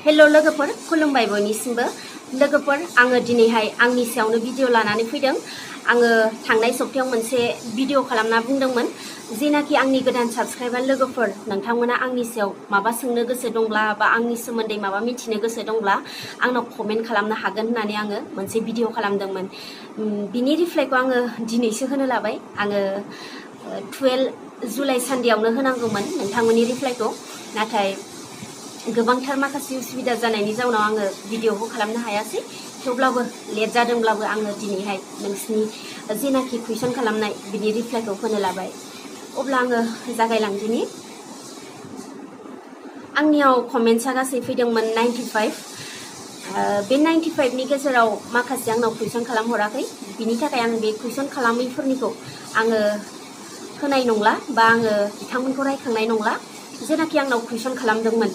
Hello लोगोफोर खुलुमबाय बयनिसिमबो लोगोफोर आङो दिनैहाय आंनि सायावनो भिडिअ लानानै फैदों आङो थांनाय सप्तायाव मोनसे भिडिअ खालामना बुंदोंमोन जेनाखि आंनि गोदान साबस्क्राइबार लोगोफोर नोंथांमोना आंनि सायाव माबा सोंनो गोसो दंब्ला बा आंनि सोमोन्दै माबा मिथिनो गोसो दंब्ला आंनाव कमेन्ट खालामनो हागोन होननानै आङो मोनसे भिडिअ खालामदोंमोन बिनि रिप्लाइखौ आङो दिनैसो होनो लाबाय आङो 12 जुलाइ सानदेआवनो होनांगौमोन नोंथांमोननि रिप्लाइखौ नाथाय गोबांथार माखासे उसुबिदा जानायनि जाउनाव आङो भिडिअखौ खालामनो हायासै थेवब्लाबो लेट जादोंब्लाबो आङो दिनैहाय नोंसिनि जेनाखि कुइसन खालामनाय बिनि रिप्लाइखौ होनो लाबाय अब्ला आङो जागायलांदिनि आंनियाव कमेन्ट्सआ गासै फैदोंमोन 95 बे 95 नि गेजेराव माखासे आंनाव कुइसन खालामहराखै बिनि थाखाय आं बे कुइसन खालामैफोरनिखौ आङो होनाय नंला बा आङो बिथांमोनखौ रायखांनाय नंला जेनाखि आंनाव कुइसन खालामदोंमोन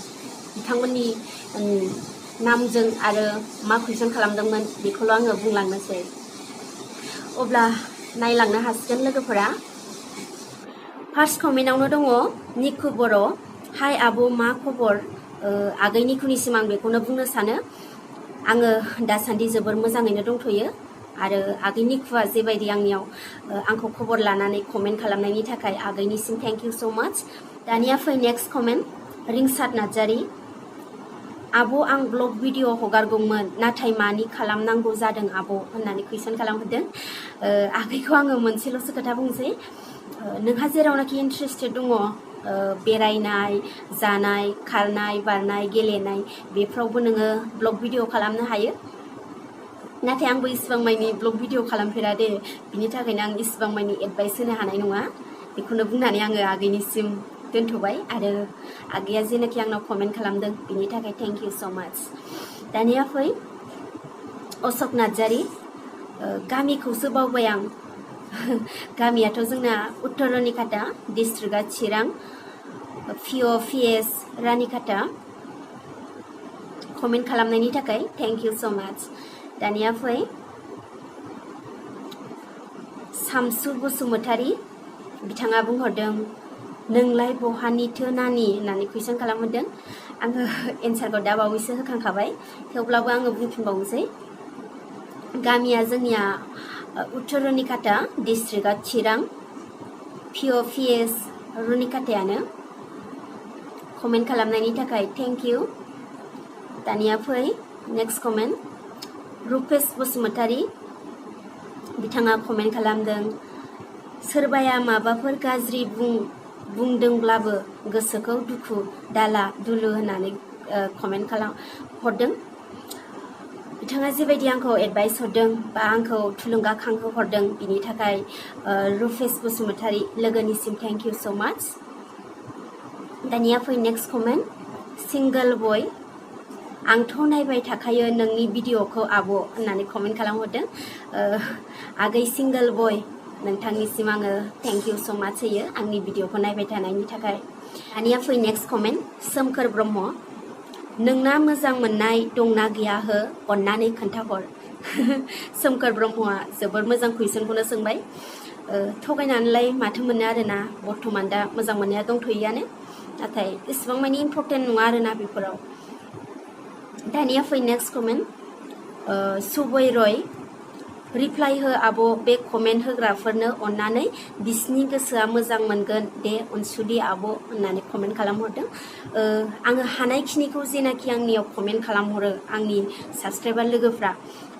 बिथांमोननि नामजों आरो मा कुइसन खालामदोंमोन बेखौल' आङो बुंलांनोसै अब्ला नायलांनो हासिगोन लोगोफोरा फार्स्ट कमेन्टआवनो दङ निकु बर' हाय आब' मा खबर आगै निकुनिसिम आं बेखौनो बुंनो सानो आङो दासान्दि जोबोर मोजाङैनो दंथ'यो आरो आगै निकुआ जेबायदि आंनियाव आंखौ खबर लानानै कमेन्ट खालामनायनि थाखाय आगैनिसिम थेंक इउ सो माच दानिया फै नेक्स्ट कमेन्ट रिंसाद नार्जारी आब' आं ब्लग भिडिअ हगारगौमोन नाथाय मानि खालामनांगौ जादों आब' होननानै कुइसन खालामहरदों आगैखौ आङो मोनसेल'सो खोथा बुंसै नोंहा जेरावनाखि इन्ट्रेस्टेड दङ बेरायनाय जानाय खारनाय बारनाय गेलेनाय बेफ्रावबो नोङो ब्लग भिडिअ खालामनो हायो नाथाय आंबो इसिबां मानि ब्लग भिडिअ खालामफेरा दे बिनि थाखायनो आं इसिबां मानि एडभाइस होनो हानाय नङा बेखौनो बुंनानै आङो आगैनिसिम दोनथ'बाय आरो आगैया जेनाखि आंनाव कमेन्ट खालामदों बिनि थाखाय थेंक इउ सो माच दानिया फै अशक नार्जारी गामिखौसो बावबाय आं गामियाथ' जोंना उत्तर रनिकाटा डिस्ट्रिक्टआ चिरां PO/PS रानिकाटा कमेन्ट खालामनायनि थाखाय थेंक इउ सो माच दानिया फै सामसु बसुमतारी बिथाङा बुंहरदों नोंलाय बहानिथो नानि होननानै कुइसन खालामहरदों आङो एन्सारखौ दा बावैसो होखांखाबाय थेवब्लाबो आङो बुंफिनबावनोसै गामिया जोंनिया उत्तर रनिकाटा डिस्ट्रिक्टआ चिरां PO/PS रनिकाटायानो कमेन्ट खालामनायनि थाखाय थेंक इउ दानिया फै नेक्स्ट कमेन्ट रुपेश बसुमतारी बिथाङा कमेन्ट खालामदों सोरबाया माबाफोर गाज्रि बुंदोंब्लाबो गोसोखौ दुखु दाला दुलु होननानै कमेन्ट हरदों बिथाङा जेबायदि आंखौ एडभाइस हरदों बा आंखौ थुलुंगाखांहोहरदों बिनि थाखाय रुपेश बसुमतारी लोगोनिसिम थेंक इउ सो माच दानिया फै नेक्स्ट कमेन्ट सिंगल बय आंथ' नायबाय थाखायो नोंनि भिडिअखौ आब' होननानै कमेन्ट खालामहरदों आगै सिंगल बय नोंथांनिसिम आङो थेंक इउ सो माच होयो आंनि भिडिअखौ नायबाय थानायनि थाखाय दानिया फै नेक्स्ट कमेन्ट सोमखोर ब्रह्म नोंना मोजां मोननाय दंना गैया हो अन्नानै खोन्थाहर सोमखोर ब्रह्मआ जोबोर मोजां कुइसनखौनो सोंबाय थगायनानैलाय माथो मोनो आरोना बर्थमान दा मोजां मोननाया दंथ'योआनो नाथाय इसेबां मानि इम्परटेन्ट नङा आरोना बेफोराव दानिया फै नेक्स्ट कमेन्ट सुबय रय रिप्लाइ हो आब' बे कमेन्ट होग्राफोरनो अन्नानै बिसिनि गोसोआ मोजां मोनगोन दे अनसुलि आब' होननानै कमेन्ट खालामहरदों आङो हानायखिनिखौ जेनाखि आंनियाव कमेन्ट खालामहरो आंनि साबस्क्राइबार लोगोफ्रा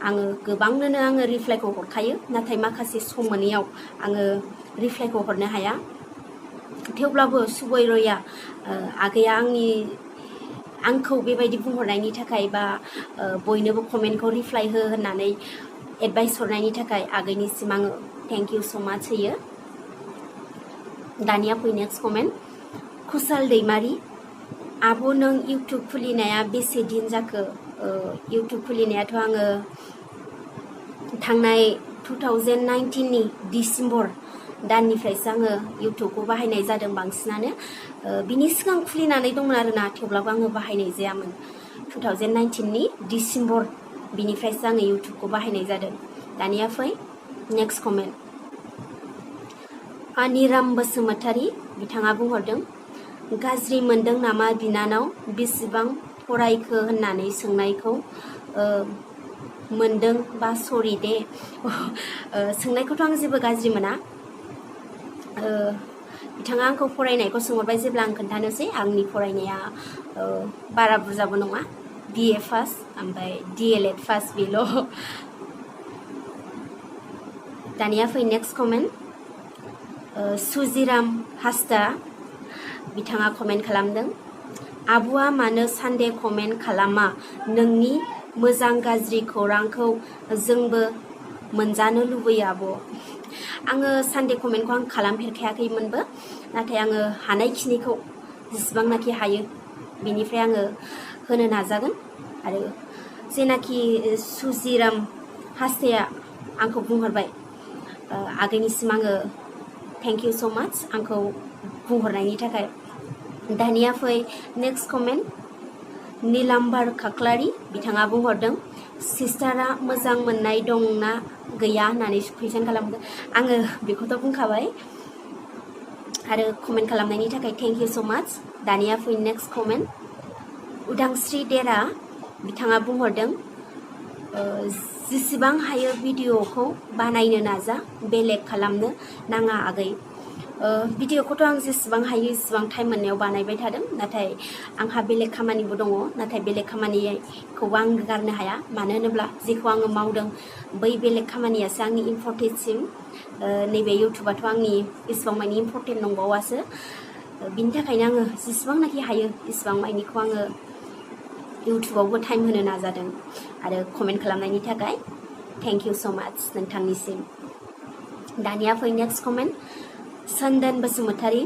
आङो गोबांनोनो आङो रिप्लाइखौ हरखायो नाथाय माखासे सम मोनैयाव आङो रिप्लाइखौ हरनो हाया थेवब्लाबो सुबय रयआ आगैया आंखौ बेबायदि बुंहरनायनि थाखाय बा बयनोबो कमेन्टखौ रिप्लाइ हो होननानै एडभाइस हरनायनि थाखाय आगैनिसिम आङो थेंक इउ सो माच होयो दानिया फै नेक्स्ट कमेन्ट खुसाल दैमारि आब' नों इउटुब खुलिनाया बेसे दिन जाखो इउटुब खुलिनायाथ' आङो थांनाय 2019 नि डिसेम्बर दाननिफ्रायसो आङो इउटुबखौ बाहायनाय जादों बांसिनानो बिनि सिगां खुलिनानै दंमोन आरोना थेवब्लाबो आङो बाहायनाय जायामोन 2019 नि डिसेम्बर बिनिफ्रायसो आङो इउटुबखौ बाहायनाय जादों दानिया फै नेक्स्ट कमेन्ट आनिराम बसुमतारी बिथाङा बुंहरदों गाज्रि मोनदों नामा बिनानाव बेसेबां फरायखो होननानै सोंनायखौ मोनदों बा सरि दे सोंनायखौथ' आं जेबो गाज्रि मोना बिथाङा आंखौ फरायनायखौ सोंहरबाय जेब्ला आं खोन्थानोसै आंनि फरायनाया बारा बुरजाबो नङा BA पास ओमफ्राय DLED पास बेल' दानिया फै नेक्स्ट कमेन्ट सुजिराम हास्दा बिथाङा कमेन्ट खालामदों आब'आ मानो सानडे कमेन्ट खालामा नोंनि मोजां गाज्रि खौरांखौ जोंबो मोनजानो लुबैयो आब' आङो सानडे कमेन्टखौ आं खालामफेरखायाखैमोनबो नाथाय आङो हानायखिनिखौ जेसेबांनाखि हायो बेनिफ्राय आङो होनो नाजागोन आरो जेनाखि सुजिराम हास्दाया आंखौ बुंहरबाय आगैनिसिम आङो थेंक इउ स' माच आंखौ बुंहरनायनि थाखाय दानिया फै नेक्स्ट कमेन्ट नीलाम्बार खाख्लारि बिथाङा बुंहरदों सिस्टारा मोजां मोननाय दंना गैया होननानै कुइसन खालामदों आङो बेखौथ' बुंखाबाय आरो कमेन्ट खालामनायनि थाखाय थेंक इउ स' माच दानिया फै नेक्स्ट कमेन्ट उदांस्रि देरा बिथाङा बुंहरदों जेसेबां हायो भिडिअखौ बानायनो नाजा बेलेग खालामनो नाङा आगै भिडिअखौथ' आं जेसेबां हायो एसेबां टाइम मोननायाव बानायबाय थादों नाथाय आंहा बेलेग खामानिबो दङ नाथाय बेलेग खामानिखौबो आं गारनो हाया मानो होनोब्ला जेखौ आङो मावदों बै बेलेग खामानियासो आंनि इम्परटेन्टसिन नैबे इउटुबाथ' आंनि एसेबां मानि इम्परटेन्ट नंबावासो बिनि थाखायनो आङो जेसेबांनाखि हायो एसेबां मानिखौ आङो इउटुबावबो टाइम होनो नाजादों आरो कमेन्ट खालामनायनि थाखाय थेंक इउ स' माच नोंथांनिसिम दानिया फै नेक्स्ट कमेन्ट सन्दन बसुमतारी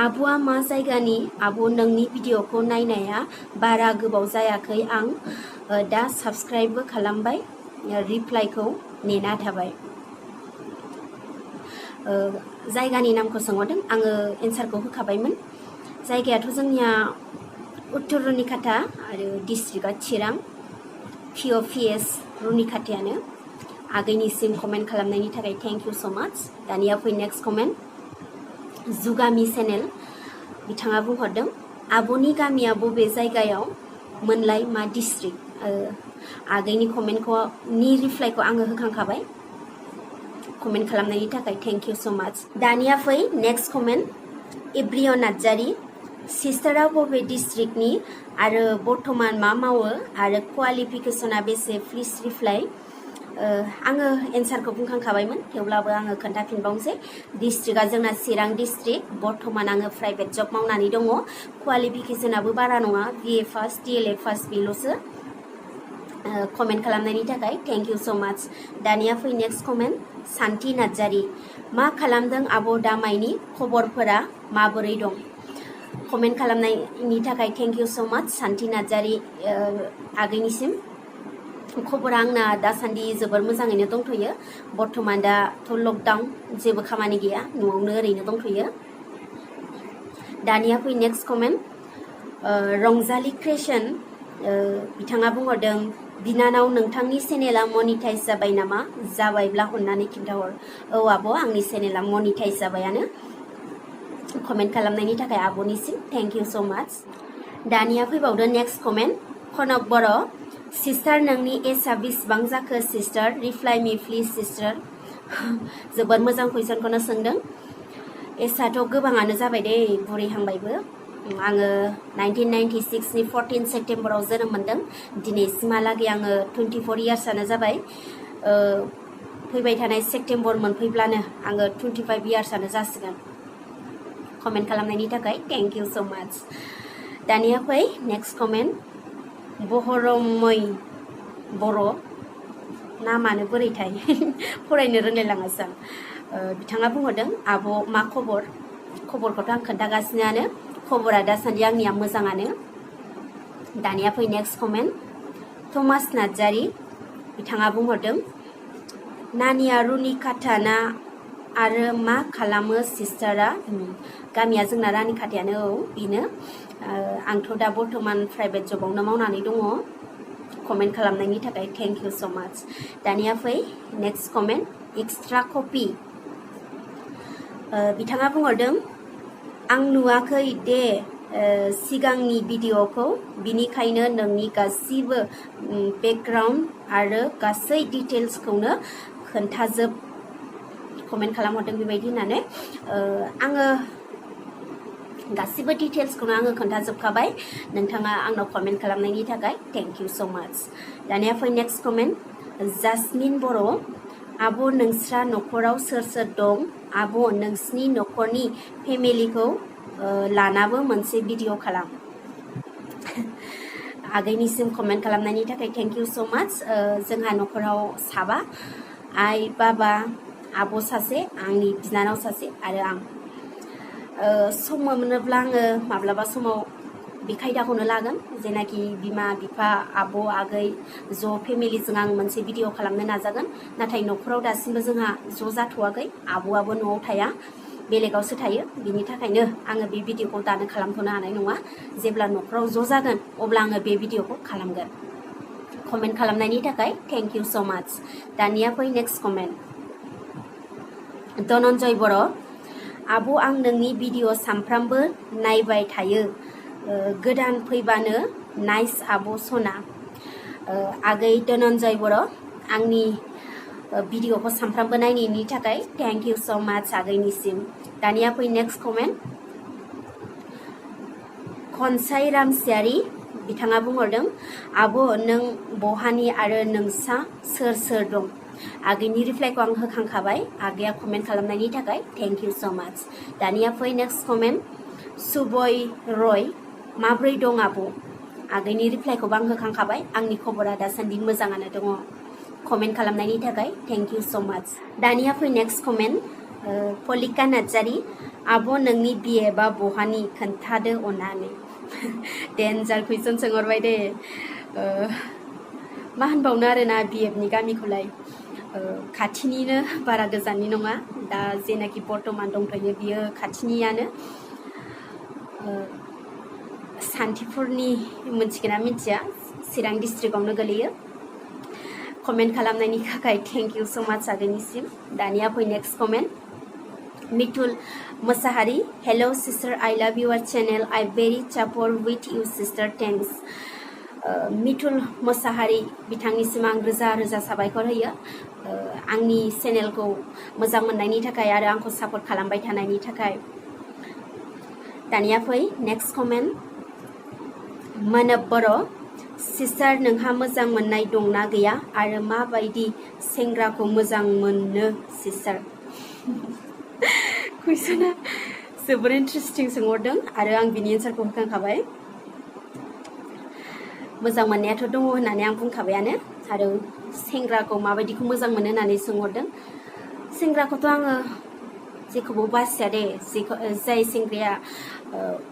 आब'आ मा जायगानि आब' नोंनि भिडिअखौ नायनाया बारा गोबाव जायाखै आं दा साबस्क्राइबबो खालामबाय रिप्लाइखौ नेना थाबाय जायगानि नामखौ सोंहरदों आङो एन्सारखौ होखाबायमोन जायगायाथ' जोंनिया उत्तर रुनिकाटा आरो डिस्ट्रिक्टआ चिरां POPS रुनिकाटायानो आगैनिसिम कमेन्ट खालामनायनि थाखाय थेंक इउ स' माच दानिया फै नेक्स्ट कमेन्ट जुगामि चेनेल बिथाङा बुंहरदों आब'नि गामिया बबे जायगायाव मोनलाय मा डिस्ट्रिक्ट आगैनि कमेन्टखौ रिप्लाइखौ आङो होखांखाबाय कमेन्ट खालामनायनि थाखाय थेंक इउ स' माच दानिया फै नेक्स्ट कमेन्ट एब्रिय नार्जारी सिस्टारा बबे डिस्ट्रिक्टनि आरो बर्थमान मा मावो आरो क्वालिफिकेसना बेसे प्लिज रिप्लाइ आङो एन्सारखौ बुंखांखाबायमोन थेवब्लाबो आङो खोन्थाफिनबावनोसै डिस्ट्रिक्टआ जोंना चिरां डिस्ट्रिक्ट बर्थमान आङो प्राइभेट जब मावनानै दङ क्वालिफिकेसनाबो बारा नङा BA पास DLED पास बेल'सो कमेन्ट खालामनायनि थाखाय थेंक इउ स' माच दानिया फै नेक्स्ट कमेन्ट सान्थि नार्जारी मा खालामदों आब' दामाइनि खबरफोरा माबोरै दं कमेन्ट खालामनायनि थाखाय थेंक इउ स' माच सान्थि नार्जारी आगैनिसिम खबरा आंना दासान्दि जोबोर मोजाङैनो दंथ'यो बर्थमान दाथ' लकडाउन जेबो खामानि गैया न'आवनो ओरैनो दंथ'यो दानिया फै नेक्स्ट कमेन्ट रंजालि क्रिएशन बिथाङा बुंहरदों बिनानाव नोंथांनि चेनेला मनिटाइज जाबाय नामा जाबायब्ला अन्नानै खिन्थाहर औ आब' आंनि चेनेला मनिटाइज जाबायानो कमेन्ट खालामनायनि थाखाय आब'निसिम थेंक इउ स' माच दानिया फैबावदो नेक्स्ट कमेन्ट कनक बर' सिस्टार नोंनि एजआ बेसेबां जाखो sister reply me please sister जोबोद मोजां कुइसनखौनो सोंदों एजआथ' गोबाङानो जाबाय दे बुरैहांबायबो आङो 1996 नि 14 सेप्टेम्बराव जोनोम मोन्दों दिनैसिमहालागै आङो 24 इयार्सआनो जाबाय फैबाय थानाय सेप्टेम्बर मोनफैब्लानो आङो 25 इयार्सआनो जासिगोन कमेन्ट खालामनायनि थाखाय थेंक इउ स' माच दानिया फै नेक्स्ट कमेन्ट बहरमै बर' नामानो बोरैथाय फरायनो रोंलायलाङासो आं बिथाङा बुंहरदों आब' मा खबरखौथ' आं खोन्थागासिनोआनो खबरा दासान्दि आंनिया मोजाङानो दानिया फै नेक्स्ट कमेन्ट थमास नार्जारी बिथाङा बुंहरदों नानिया रुनिकाटा ना आरो मा खालामो सिस्टारा गामिया जोंना रानिकाटायानो औ बेनो आंथ' दा बर्थमान प्राइभेट जबावनो मावनानै दङ कमेन्ट खालामनायनि थाखाय थेंक इउ स' माच दानिया फै नेक्स्ट कमेन्ट एक्सट्रा कपि बिथाङा बुंहरदों आं नुवाखै दे सिगांनि भिडिअखौ बिनिखायनो नोंनि गासिबो बेकग्राउन्ड आरो गासै डिटेल्सखौनो खोन्थाजोब कमेन्ट खालामहरदों बेबायदि होननानै आङो गासिबो डिटेल्सखौनो आङो खोन्थाजोबखाबाय नोंथाङा आंनाव कमेन्ट खालामनायनि थाखाय थेंक इउ सो माच। दानिया फै नेक्स्ट कमेन्ट जासमिन बर' आब' नोंस्रा न'खराव सोर सोर दं आब' नोंसिनि न'खरनि फेमिलिखौ लानाबो मोनसे भिडिअ खालाम। आगैनिसिम कमेन्ट खालामनायनि थाखाय थेंक इउ सो माच। जोंहा न'खराव साबा आइ बाबा आब' सासे आंनि बिनानाव सासे आरो आं। सम मोनोब्ला आङो माब्लाबा समाव बे खायदाखौनो लागोन जेनाखि बिमा बिफा आब' आगै ज' फेमिलिजों आं मोनसे भिडिअ खालामनो नाजागोन। नाथाय न'खराव दासिमबो जोंहा ज' जाथ'वाखै आब'आबो न'आव थाया बेलेगावसो थायो बिनि थाखायनो आङो बे भिडिअखौ दानो खालामथ'नो हानाय नङा। जेब्ला न'खराव ज' जागोन अब्ला आङो बे भिडिअखौ खालामगोन। कमेन्ट खालामनायनि थाखाय थेंक इउ सो माच। दानिया फै नेक्स्ट कमेन्ट धनन्जय बर' आब' आं नोंनि भिडिअ सानफ्रामबो नायबाय थायो गोदान फैबानो नाइस आब' सना। आगै धनन्जय बर' आंनि भिडिअखौ सानफ्रामबो नायनायनि थाखाय थेंक इउ सो माच आगैनिसिम। दानिया फै नेक्स्ट कमेन्ट खनसाय रामसियारि बिथाङा बुंहरदों आब' नों बहानि आरो नोंसा सोर सोर दं। आगैनि रिप्लाइखौ आं होखांखाबाय आगैया कमेन्ट खालामनायनि थाखाय थेंक इउ सो माच। दानिया फै नेक्स्ट कमेन्ट सुबय रय माब्रै दं आब'। आगैनि रिप्लाइखौबो आं होखांखाबाय आंनि खबरा दासान्दि मोजाङानो दङ। कमेन्ट खालामनायनि थाखाय थेंक इउ सो माच। दानिया फै नेक्स्ट कमेन्ट पलिका नार्जारि आब' नोंनि बिएबा बहानि खोन्थादो अननानै। डेन्जार कुइसन सोंहरबाय दे मा होनबावनो आरोना बिएबनि गामिखौलाय खाथिनिनो बारा गोजाननि नङा दा जेनाखि बर्तमान दंथ'यो बियो खाथिनियानो सान्थिफुरनि मिथिगोना मिथिया चिरां डिस्ट्रिक्टआवनो गोलैयो। कमेन्ट खालामनायनि थाखाय थेंक इउ सो माच आगैनिसिम। दानिया फै next comment Mithul Mosahary hello sister I love your channel I very चापर with you sister thanks. Mithul Mosahary बिथांनिसिम आं रोजा रोजा साबायखर होयो आंनि चेनेलखौ मोजां मोननायनि थाखाय आरो आंखौ सापर्ट खालामबाय थानायनि थाखाय। दानिया फै नेक्स्ट कमेन्ट मानब बर' सिस्टार नोंहा मोजां मोननाय दंना गैया आरो माबायदि सेंग्राखौ मोजां मोनो सिस्टार। कुइसना जोबोर इन्टारेस्टिं सोंहरदों आरो आं बिनि एन्सारखौ होखांखाबाय। मोजां मोननायाथ' दङ होननानै आं बुंखाबायानो आरो सेंग्राखौ माबायदिखौ मोजां मोनो होननानै सोंहरदों। सेंग्राखौथ' आङो जेखौबो बासिया दे जाय सेंग्राया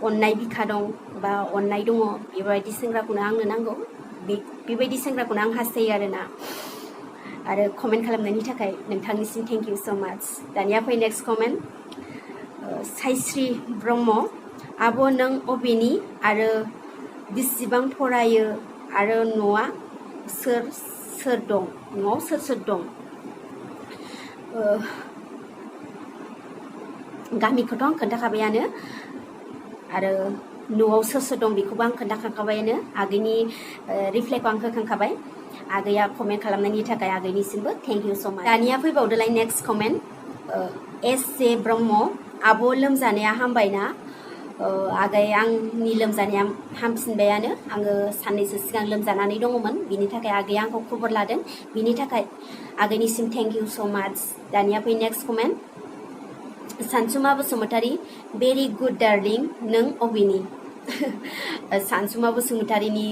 अननाय बिखा दं बा अननाय दङ बेबायदि सेंग्राखौनो आंनो नांगौ बेबायदि सेंग्राखौनो आं हास्थायो आरोना। आरो कमेन्ट खालामनायनि थाखाय नोंथांनिसिम थेंक इउ सो माच। दानिया फै नेक्स्ट कमेन्ट सायश्री ब्रह्म आब' नों अबेनि आरो बेसेबां फरायो आरो न'आ सोर सोर दं न'आव सोर सोर दं। गामिखौथ' आं खोन्थाखाबायानो आरो न'आव सोर सोर दं बेखौबो आं खोन्थाखांखाबायानो आगैनि रिप्लाइखौ आं होखांखाबाय। आगैया कमेन्ट खालामनायनि थाखाय आगैनिसिमबो थेंक इउ सो माच। दानिया फैबावदोलाय नेक्स्ट कमेन्ट एस जे ब्रह्म आब' लोमजानाया हामबायना। आगै आंनि लोमजानाया हामफिनबायानो आङो साननैसो सिगां लोमजानानै दङमोन बिनि थाखाय आगैया आंखौ खबर लादों बिनि थाखाय आगैनिसिम थेंक इउ सो माच। दानिया फै नेक्स्ट कमेन्ट सानसुमा बसुमतारी भेरि गुड डार्लिं नों अबेनि। सानसुमा बसुमतारीनि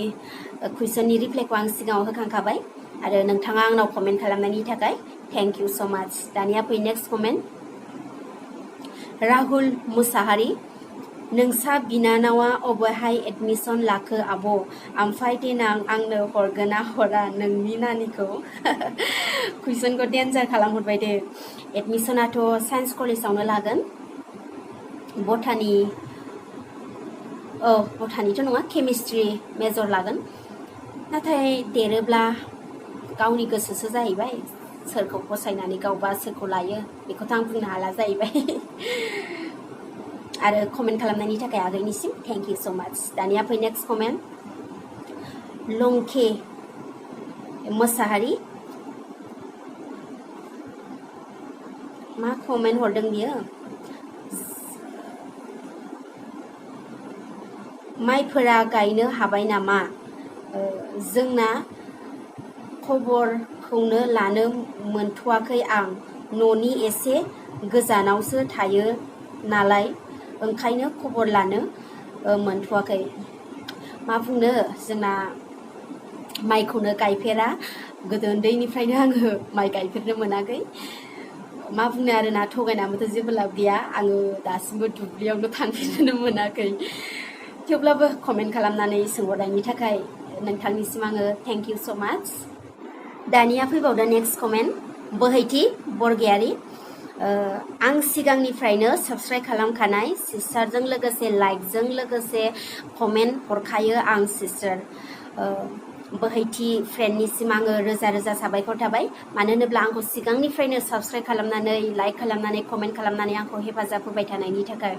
कुइसननि रिप्लाइखौ आं सिगाङाव होखांखाबाय आरो नोंथाङा आंनाव कमेन्ट खालामनायनि थाखाय थेंक इउ सो माच। दानिया फै नेक्स्ट कमेन्ट राहुल मुसाहारि नोंसा बिनानावा अबेहाय एडमिसन लाखो आब' ओमफ्राय देनां आंनो हरगोना हरा नोंनि नानिखौ। कुइसनखौ डेन्जार खालामहरबाय दे। एडमिसनाथ' साइन्स कलेजावनो लागोन बटानिथ' नङा केमिस्ट्रि मेजर लागोन नाथाय देरोब्ला गावनि गोसोसो जाहैबाय सोरखौ फसायनानै गावबा सोरखौ लायो बेखौथ' आं बुंनो हाला जाहैबाय। आरो कमेन्ट खालामनायनि थाखाय आगैनिसिम थेंक इउ स' माच। दानिया फै नेक्स्ट कमेन्ट लंके मोसाहारि मा कमेन्ट हरदों बियो माइफोरा गायनो हाबाय नामा जोंना खबरखौनो लानो मोनथ'वाखै आं न'नि एसे गोजानावसो थायो नालाय ओंखायनो खबर लानो मोनथ'वाखै मा बुंनो जोंना माइखौनो गायफेरा गोदो उन्दैनिफ्रायनो आङो माइ गायफेरनो मोनाखै मा बुंनो आरोना थगायनानैबोथ' जेबो लाब गैया आङो दासिमबो दुब्लियावनो थांफेरनो मोनाखै थेवब्लाबो कमेन्ट खालामनानै सोंहरनायनि थाखाय नोंथांनिसिम आङो थेंक इउ स' माच। दानिया फैबावदो नेक्स्ट कमेन्ट बोहैथि बरगयारि आं सिगांनिफ्रायनो साबस्क्राइब खालामखानाय सिस्टारजों लोगोसे लाइकजों लोगोसे कमेन्ट हरखायो आं सिस्टार बोहैथि फ्रेन्डनिसिम आङो रोजा रोजा साबायखर थाबाय मानो होनोब्ला आंखौ सिगांनिफ्रायनो साबस्क्राइब खालामनानै लाइक खालामनानै कमेन्ट खालामनानै आंखौ हेफाजाब होबाय थानायनि थाखाय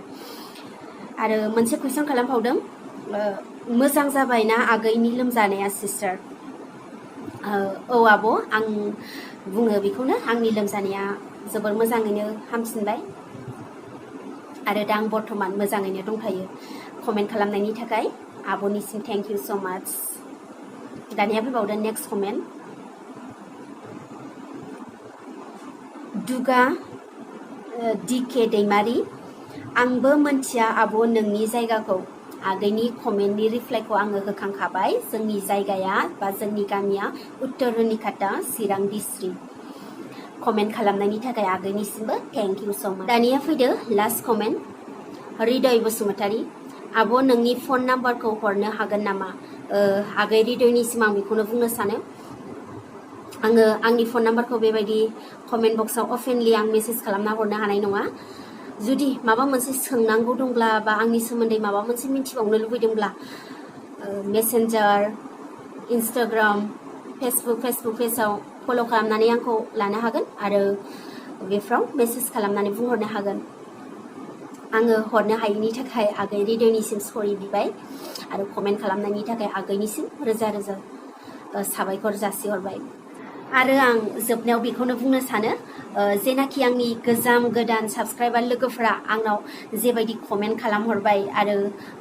आरो मोनसे कुइसन खालामबावदों मोजां जाबायना आगैनि लोमजानाया सिस्टार औ आब' आं बुङो बेखौनो आंनि लोमजानाया जोबोर मोजाङैनो हामसिनबाय आरो दा आं बर्थमान मोजाङैनो दंथ'यो कमेन्ट खालामनायनि थाखाय आब'निसिम थेंक इउ स' माच। दानिया फैबावदों नेक्स्ट कमेन्ट दुगा DK दैमारि आंबो मोनथिया आब' नोंनि जायगाखौ आगैनि कमेन्टनि रिप्लाइखौ आङो होखांखाबाय जोंनि जायगाया बा जोंनि गामिया उत्तर रुनिकाटा चिरां डिस्ट्रिक्ट कमेन्ट खालामनायनि थाखाय आगैनिसिमबो थेंक इउ स' माच। दानिया फैदो लास्ट कमेन्ट हृदय बसुमतारी आब' नोंनि फन नाम्बारखौ हरनो हागोन नामा आगै हृदयनिसिम आं बेखौनो बुंनो सानो आङो आंनि फन नाम्बारखौ बेबायदि कमेन्ट बक्सआव अपेनलि आं मेसेज खालामना हरनो हानाय नङा जुदि माबा मोनसे सोंनांगौ दंब्ला बा आंनि सोमोन्दै माबा मोनसे मिथिबावनो लुबैदोंब्ला मेसेन्जार इन्स्टाग्राम फेसबुक पेजाव फल' खालामनानै आंखौ लानो हागोन आरो बेफ्राव मेसेज खालामनानै बुंहरनो हागोन आङो हरनो हायैनि थाखाय आगै हृदयनिसिम सरि बिबाय आरो कमेन्ट खालामनायनि थाखाय आगैनिसिम रोजा रोजा साबायखर जासिहरबाय आरो आं जोबनायाव बेखौनो बुंनो सानो जेनाखि आंनि गोजाम गोदान साबस्क्राइबार लोगोफोरा आंनाव जेबायदि कमेन्ट खालामहरबाय आरो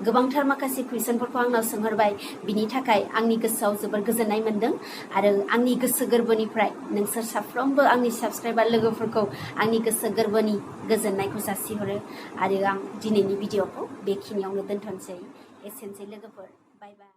गोबांथार माखासे कुइसनफोरखौ आंनाव सोंहरबाय बिनि थाखाय आंनि गोसोआव जोबोर गोजोननाय मोन्दों आरो आंनि गोसो गोरबोनिफ्राय नोंसोर साफ्रोमबो आंनि साबस्क्राइबार लोगोफोरखौ आंनि गोसो गोरबोनि गोजोननायखौ जासिहरो आरो आं दिनैनि भिडिअखौ बेखिनियावनो दोनथ'नोसै एसेनोसै लोगोफोर बाय बाय।